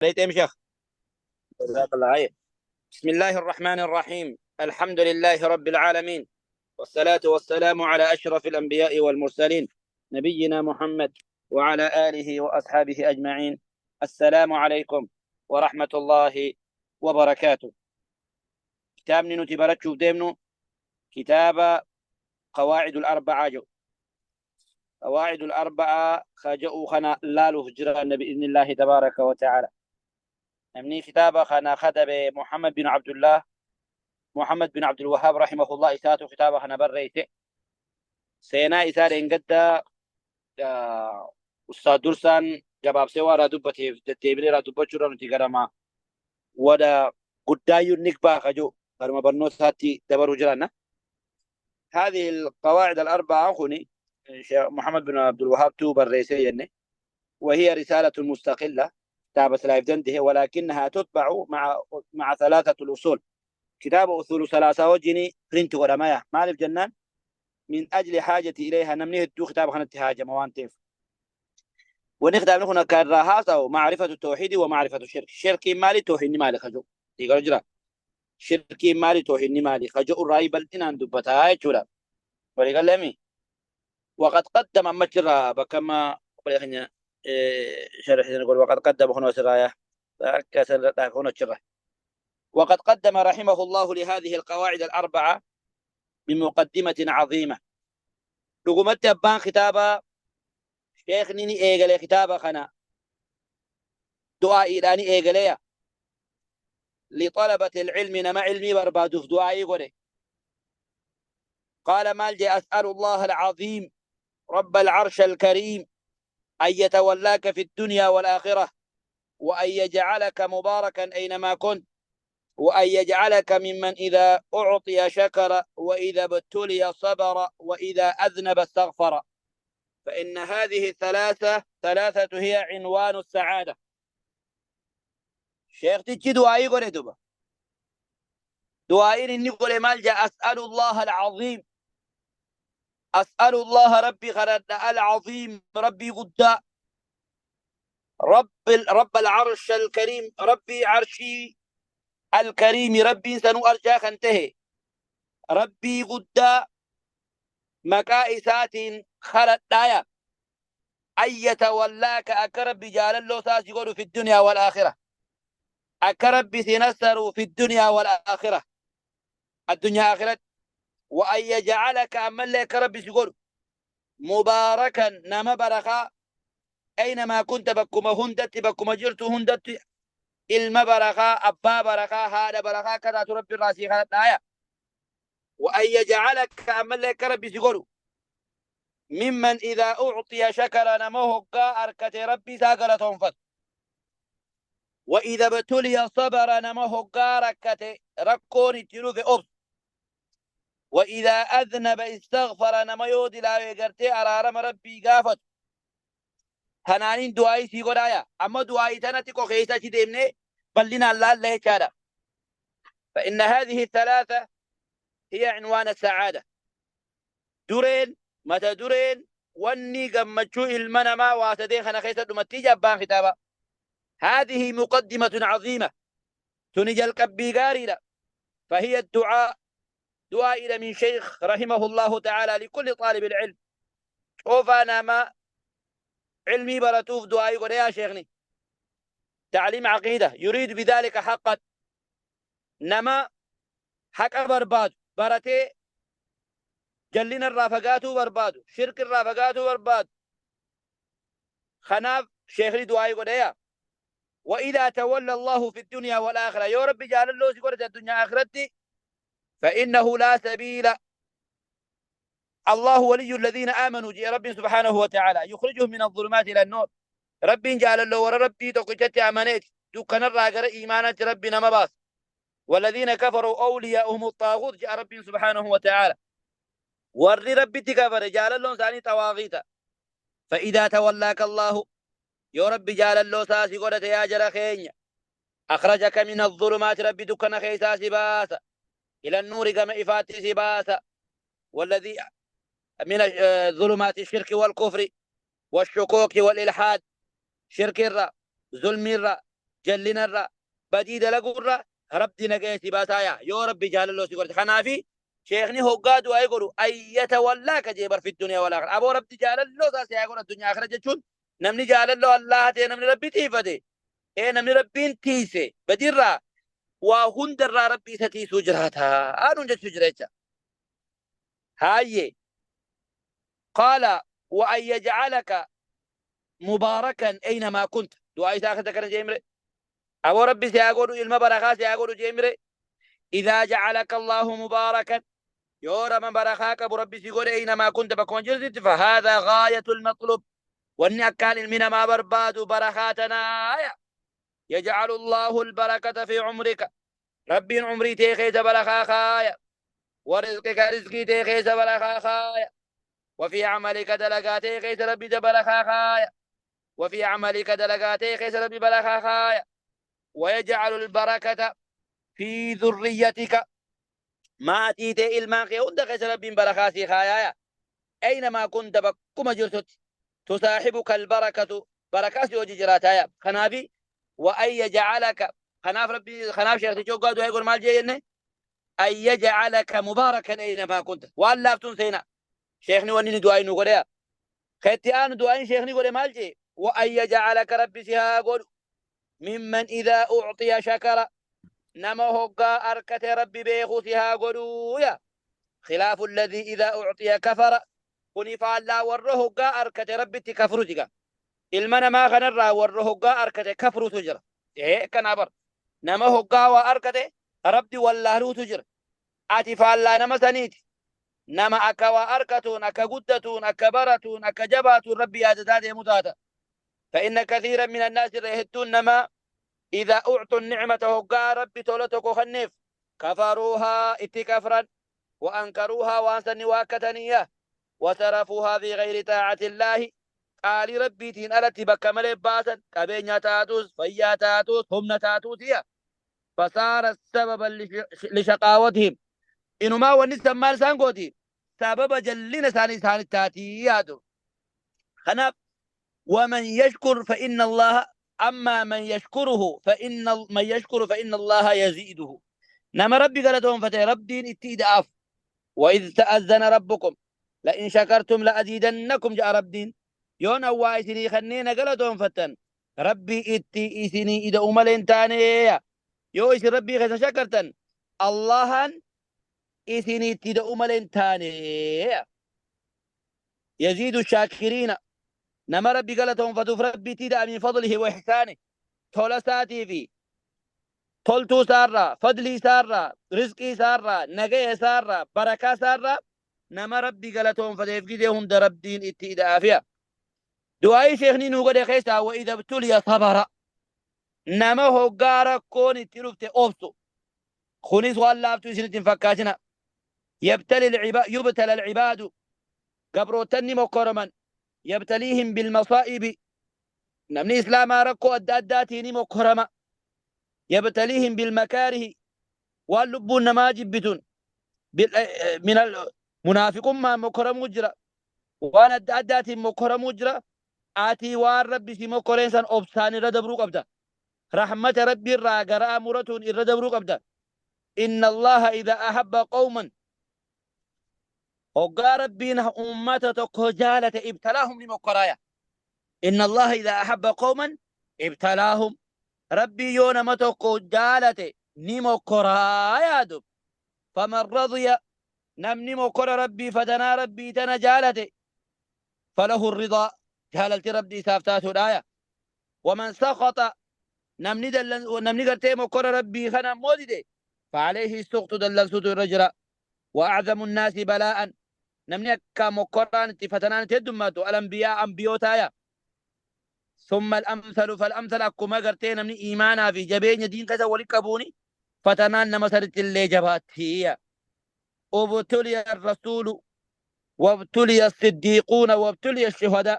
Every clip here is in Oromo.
ليت شيخ. جزاك الله خير. بسم الله الرحمن الرحيم. الحمد لله رب العالمين، والصلاة والسلام على أشرف الأنبياء والمرسلين، نبينا محمد وعلى آله وأصحابه أجمعين. السلام عليكم ورحمة الله وبركاته. كتابني nuti barachuuf deemnu kitaaba قواعد الأربعة جو، قواعد الأربعة خجأوا خنا لالوف جران بإذن الله تبارك وتعالى. namni kitaaba kana katabe محمد بن عبد الله، محمد بن عبد الوهاب رحمه الله، isaatu kitaaba kana barreeyse. Seenaa isaa dheengadda ustaad dursaan gabaabsee waa irraa dubbateef deddeebinee irraa dubbachuudha. Nuti garama wada guddaayyuu nikbaa kajoo garuma barnootaatti dabaruu jiranna. هذه القواعد الأربعة خني محمد بن عبد الوهاب تو barreeyse jenne. وهي رسالة مستقلة، كتاب سلايف دنده، ولكنها تتبع مع ثلاثة الأصول. كتاب أصول ثلاثة wajjin print godhamaya. Maaliif jennaan، من أجل حاجة إليها، namni hedduu kitaaba kanatti haajama waan ta'eef. Wanni kitaabni kun akka irraa haasa'u معرفة التوحيد ومعرفة الشرك. Shirkiin maali, toohidni maali kajoo diigalu jira. Shirkiin maali, toohidni maali kajoo irraa bal'inaan dubbataa jechuudha. Waliigalleemi. وقد قدم أما جرى بكما شرح نقول وقد قدم هنا سرايا هنا جرى. وقد قدم رحمه الله لهذه القواعد الأربعة بمقدمة عظيمة. Dhugumatti abbaan kitaaba sheekni ni eegale kitaaba kana du'aa'iidhaani eegaleya. لطلبة العلم، nama cilmii barbaaduuf du'aa'ii godhe. قال maal jee؟ أسأل الله العظيم رب العرش الكريم أن يتولاك في الدنيا والآخرة، وأن يجعلك مباركا أينما كنت، وأن يجعلك ممن إذا أعطي شكر، وإذا ابتلي صبر، وإذا أذنب استغفر، فإن هذه الثلاثة ثلاثة هي عنوان السعادة. Sheektichi du'aa'ii godhe duba. Du'aa'iin inni godhe maal jedha؟ أسأل الله العظيم، أسأل الله، rabbi kadhadha، العظيم، rabbii guddaa، رب العرش الكريم، rabbii arshii، الكريم، rabbiin sanuu arjaa kan tahe، rabbii guddaa maqaa isaatiin kadhadhaaya. أن يتولاك، akka rabbi jaalalloo isaa si godhu، في الدنيا والآخرة، akka rabbi si nassaru، في الدنيا والآخرة، الدنيا آخرة. وأن يجعلك، ammallee akka rabbi si godhu، مباركا، nama barakaa، أينما كنت، bakkuma hundatti، bakkuma jirtu hundatti ilma barakaa، abbaa barakaa، haadha barakaa akka taatu rabbi irraa sii kadhadhaaya. وأن يجعلك، ammallee akka rabbi si godhu، ممن إذا أعطي شكر، nama hoggaa arkate rabbi isaa galatoonfatu، وإذا ابتلي صبر، nama hoggaa rakkate rakkoon itti dhufe obsu، وإذا أذنب استغفر، nama yoo dilaawe gartee araarama rabbii gaafatu. Kanaaniin du'aa'ii sii godhaaya. Amma du'aa'ii tana xiqqoo keessa achi deemnee bal'inaan laalla jechaadha. فإن هذه الثلاثة هي عنوان السعادة. Dureen mata dureen wanni gammachuu ilma namaa waa sadeen kana keessa dhumattii jabbaan kitaaba. هذه مقدمة عظيمة، tuni jalqabbii gaariidha. فهي الدعاء، دعاء من شيخ رحمه الله تعالى لكل طالب العلم. شوف nama cilmii baratuuf du'aa'ii godhe yaa sheekhni. تعليم عقيدة يريد بذلك حقا، nama haqa barbaadu baratee jallina irraa fagaatuu barbaadu، shirki irraa fagaatuu barbaadu, kanaaf sheekni du'aa'ii godheya. وإذا تولى الله في الدنيا والآخرة، yoo rabbi jaalalloo si godhate الدنيا آخرتي، فإنه لا سبيل. الله ولي الذين آمنوا jee رب سبحانه وتعالى، يخرجهم من الظلمات إلى النور. rabbiin jaalalloo warra rabbii tokkichatti amaneeti، dukkanarraa gara iimaanatti rabbi nama baasa. والذين كفروا أولياؤهم الطاغوت jee رب سبحانه وتعالى. Warri rabbitti kafare jaalalloon isaanii xawaaqiita. فإذا تولاك الله، yoo rabbi jaalalloo isaa si godhate yaa jara keenya، أخرجك من الظلمات، rabbi dukkana keessaa si baasa، إلى النور، gama ifaatti si baasa. والذي من ظلمات الشرك والكفر والشكوك والإلحاد، shirkirra، zulmirra. Jallinarraa, badii dalaguurraa Rabbi nagaya si baasaaya yoo Rabbi jaalalloo si godhate. Kanaafi sheekni hoggaa du'aa'ii godhu ayyatawallaaka jee bar fi duniyaa wal aakhira. Aboo Rabbi jaalalloo isaa si haa godhu addunyaa aakhira jechuun namni jaalalloo Allaaha ta'e, namni Rabbi tiifate, ee namni Rabbiin tiise badiirraa waa hundarraa Rabbi isa tiisuu jiraata anuun jechuu jira jecha. Haayyee qaala wa an yajcalaka mubaarakan aynamaa kunta. Du'aa isaa keessa akkana jee mire, aboo Rabbi si haa godhu, ilma barakaa si haa godhu jee mire. Idhaa jacalaka Allaahu mubaarakan, yoo nama barakaa qabu Rabbi si godhe, aynamaa kunta, bakkuma jirtutti, fahaadhaa gaayatul maxluub, wanni akkaan ilmi namaa barbaadu barakaa tanaaya. Yajcalu Allaahu albarakata fi umrika, Rabbiin umrii tee keessa barakaa kaaya, wa rizqika, rizqii tee keessa barakaa kaaya, وفي عملك، dalagaa tee keessa Rabbi barakaa kaaya، وفي عملك، dalagaa tee keessa Rabbi barakaa kaaya، ويجعل البركة في ذريتك، maatii tee, ilmaan kee hunda keessa Rabbiin barakaa sii kaayaaya. أينما كنت، bakkuma jirtutti، تصاحبك البركة، barakaa si hojii jiraataaya. Kanaafi وأن يجعلك، kanaaf Rabbi, kanaaf sheektichi hoggaa du'aa godhu maal jee jenne? أن يجعلك مباركا أينما كنت. Waan laaftuun seena sheekni wanni ni du'aa nu godheya. Keetti aanu du'aayin sheekni godhe maal jee? وأن يجعلك، Rabbi si haa godhu، ممن إذا أعطي شكر، nama hoggaa arkate Rabbi beeku si haa godhuuya. خلاف الذي إذا أعطي كفر. Kuni faallaa warra hoggaa arkate Rabbitti kafru jiga. Ilma namaa kanarraa warra hoggaa arkate kafrutu jira. Ee, akkanaa bar, nama hoggaa waa arkate Rabbi wallaaluutu jira. Ati faallaa nama saniiti. Nama akka waa arkatuun, akka guddatuun, akka baratuun, akka jabaatuun Rabbi yaadataa deemu taata. فإن كثيرا من الناس، heddun namaa، إذا أعطوا النعمة، hoggaa Rabbi tola tokko kenneef، كفروها، itti kafran، وأنكروها، waan san waakkataniya، وصرفوها في غير طاعة الله، qaalii Rabbiitiin alatti bakka malee baasan. Qabeenya taatus, fayyaa taatus, humna taatuusiya. فصار سببا لشقاوتهم. Inumaa wanni san maal isaan gooti? Sababa jallina isaanii isaanitti taatii yaadu. Kanaaf ومن يشكر فإن الله، أما من يشكره فإن من يشكر فإن الله يزيده. Nama Rabbi galatoonfate Rabbiin itti ida'aaf. وإذ تأذن ربكم لئن شكرتم لأزيدنكم ja'a Rabbiin. Yoon awwaa isinii kanneen galatoonfattan Rabbii itti isinii ida'u malee hin taaneeya. Yoo isin Rabbii keessa shakartan Allahan isinii itti ida'u malee hin taaneeya. يزيد الشاكرين، nama Rabbi galatoonfatuuf Rabbi itti ida'a، من فضله وإحسانه، tola isaatii fi toltuu isaarraa, fadlii isaarraa, rizqii isaarraa, nagaya isaarraa, barakaa isaarraa nama Rabbi galatoonfateef gidee hunda Rabbiin itti ida'aafiya. Du'aa'ii sheekni nuu godhe keessaa وإذا ابتلي صبر، nama hoggaa rakkoon itti dhufte obsu. Kunis waan laaftuu isinitti hin fakkaatina. يبتلي العباد، يبتلى العباد، gabrootanni mokkoraman، يبتليهم بالمصائب، namni islaamaa rakkoo adda addaatiin mokkorama، يبتليهم بالمكاره، waan lubbuun namaa jibbitun من munaafiqummaan mokkoramuu jira, waan adda addaatiin mokkoramuu jira. Ati waan Rabbi si mokkoreen san obsaan irra dabruu qabda. Rahmata Rabbi irraa garaa muratuun irra dabruu qabda. إن الله إذا أحب قوما، hoggaa Rabbiin ummata tokko jaalate، ابتلاهم، ni mokkoraaya. إن الله إذا أحب قوما ابتلاهم. Rabbii yoo nama tokko jaalate ni mokkoraa yaadu. فمن رضي، namni mokkora Rabbii, fatanaa Rabbii tana jaalate، فله الرضا، jaalalti Rabbii isaaf taatuudhaaya. ومن سخط، namni dallan, namni gartee mokkora Rabbii kana ammoo dide، فعليه السخط، dallansuutu irra jira. وأعظم الناس بلاء، namni akka mokkoraan itti fatanaan itti heddummaatu، الأنبياء، ambiyootaaya، ثم الأمثل فالأمثل. Akkuma gartee namni iimaanaa fi jabeenya diin keessa walitti qabuuni fatanaan nama sanitti illee jabaattiya. ابتلي الرسول وابتلي الصديقون وابتلي الشهداء.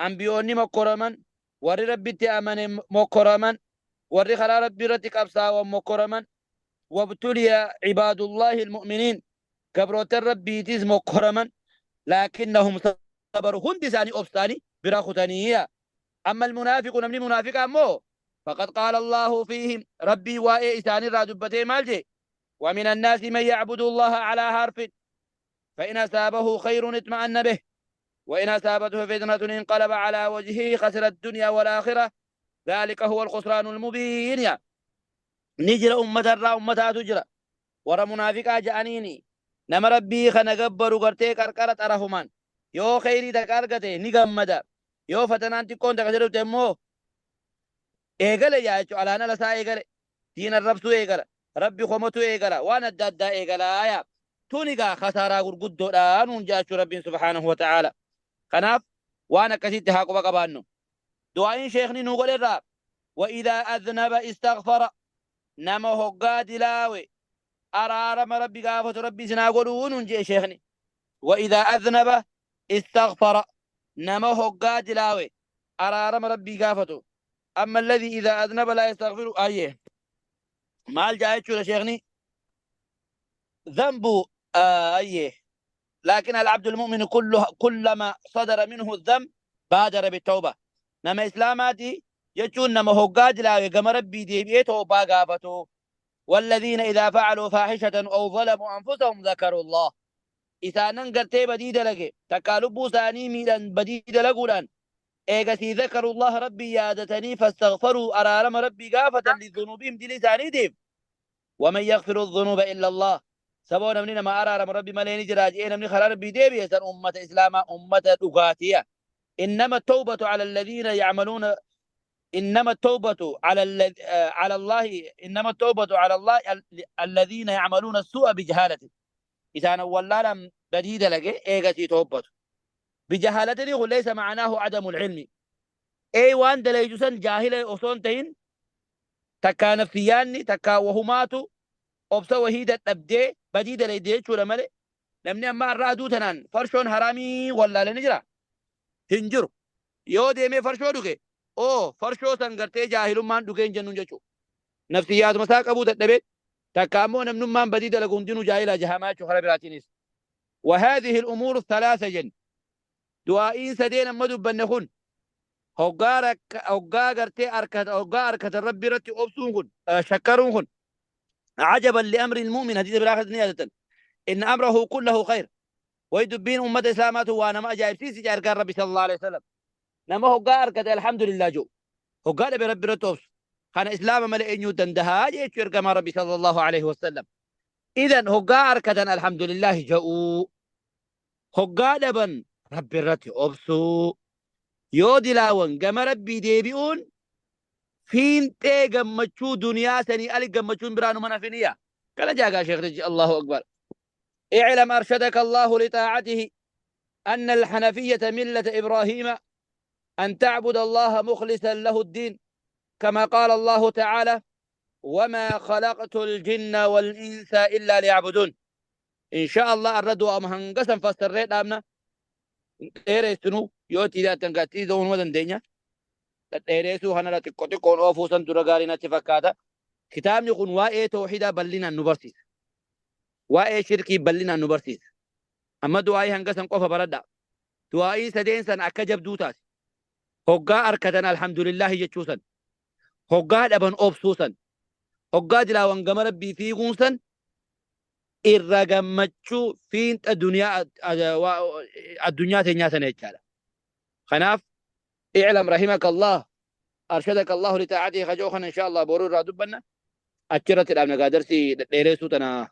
Ambiyoonni mokkoraman, warri Rabbitti amane mokkoraman, warri karaa Rabbii irratti qabsaa'an mokkoraman. وابتلي عباد الله المؤمنين، gabrootan Rabbiitis mokkoraman، لكنهم صبروا، hundi isaanii obsaanii bira kutaniya. أما المنافق، namni munaafiqa ammoo فقد قال الله فيهم ربي وا'ee isaanirraa dubbatee maal jee؟ ومن الناس من يعبد الله على حرف فإن أصابه خير اطمأن به وإن أصابته فتنة انقلب على وجهه خسر الدنيا والآخرة ذلك هو الخسران المبين. يا ni jira ummatarraa ummataatu jira warra munaafiqaa ja'aniini nama rabbii kana gabbaru gartee qarqara xarafumaan yoo kheyrii takka argate ni gammada, yoo fatanaan xiqqoon takka dhufte immoo eegale yaa jechuudha, alaan ala isaa eegale, diin arrabsuu eegala, rabbi komatu eegala, waan adda addaa eegalaa. Yaa tuni gaa khasaaraa gurguddoodha nuun jechuu rabbiin subhaanahu wa ta'aala. Kanaaf waan akkasitti haa quba qabaannu. Du'aa'iin sheekni nuu godherraa وإذا أذنب استغفر, nama hoggaa dilaawe araarama rabbi gaafatu rabbi isinaa godhuu nuun jee sheekni. وإذا أذنب استغفر, nama hoggaa dilaawe araarama rabbii gaafatu. أما الذي إذا أذنب لا يستغفر أيه maal jaa jechuudha sheekni ذنب أيه. لكن العبد المؤمن كله كلما صدر منه الذنب بادر بالتوبة. nama islaamaati jechuun nama hoggaa dilaawe gama rabbii deebi'ee toobaa gaafatu. والذين إذا فعلوا فاحشة أو ظلموا أنفسهم ذكروا الله, isaanan gartee badii dalage takkaa lubbuu isaanii miidhan badii dalaguudhaan eegasii ذكروا الله rabbii yaadatanii فاستغفروا araarama rabbii gaafatan لذنوبهم dili isaaniitiif. ومن يغفر الذنوب إلا الله, saboo namni nama araarama rabbi malee ni jira jedhee namni karaa rabbii deebi'e san ummata islaamaa ummata dhugaatiya. إنما التوبة على الذين يعملون إنما التوبة على على الله إنما التوبة على الله الذين يعملون السوء بجهالة, إذا ولا بديد لك إيغتي توبته بجهالة ليس معناه عدم العلم, أي waan dalaydu san jaahila osoon tahin, takkaa nafsiyaanni takkaa wahumaatu obsa wahii dadhabdee badii dalayde jechuudha malee namni amma har'a aduu tanaan farshoon haraamii wallaale ni jira? Hin jiru. Yoo deemee farshoo dhuge oo farshoo san gartee jaahilummaan dhugeen jennuun jechuudha. Nafsiyaatuma isaa qabuu dadhabee takka ammoo namnummaan badii dalagu hundinuu jaahilaa jahamaa jechuudha karaa biraatiinis. وهذه الأمور الثلاثة جن du'aa'iin sadeen amma dubbanne kun hoggaa gartee arkata hoggaa arkata rabbi irratti obsuun kun shakkaruun kun. عجبا لأمر المؤمن, حديث biraa ni yaadatan, إن أمره كله خير. way dubbiin ummata islaamaatu waa nama ajaa'ibsiisi jaa ergaan rabbi صلى الله عليه وسلم. Nama hoggaa arkate alhamdulillah jiru, hoggaa dhabe rabbi irratti obsu kana islaama malee eenyuu dandahaa jechuu ergamaa rabbi صلى الله عليه وسلم. إذن hoggaa arkatan alhamdulillah ja'uu, hoggaa dhaban rabbi irratti obsuu, yoo dilaawan gama rabbii deebi'uun fiinxee gammachuu duniyaa sanii ali gammachuun biraa numa nafiniya kana jaagaa sheektichi. الله أكبر. اعلم أرشدك الله لطاعته أن الحنفية ملة إبراهيم أن تعبد الله مخلصا له الدين كما قال الله تعالى: وما خلقت الجن والإنس إلا ليعبدون. إن شاء الله الرد أمهنقسا فسريت أمنا dheeressinuu yoo itti hidhaatan gaatti ta'uu dandeenya. Dheeressuu kanarra xiqqoo xiqqoon oofuu san dura gaarii natti fakkaata. Kitaabni kun waa'ee toohidaa bal'inaan nu barsiisa. Waa'ee shirkii bal'inaan nu barsiisa. Amma du'aa'ii hanga san qofa baradha. Du'aa'ii sadeen san akka jabduu taate. Hoggaa arkatan alhamdulillaahi jechuu san. Hoggaa dhaban obsuu san. Hoggaa dilaawan gama rabbii fiiguun san irra gammachuu fiinxa duniyaa addunyaa teenyaa sana jechaadha. Kanaaf اعلم رحمك الله أرشدك الله لطاعته خجوخا إن شاء الله boruu irraa dubbanna achirratti dhaabna gaa darsii dheereessuu tana.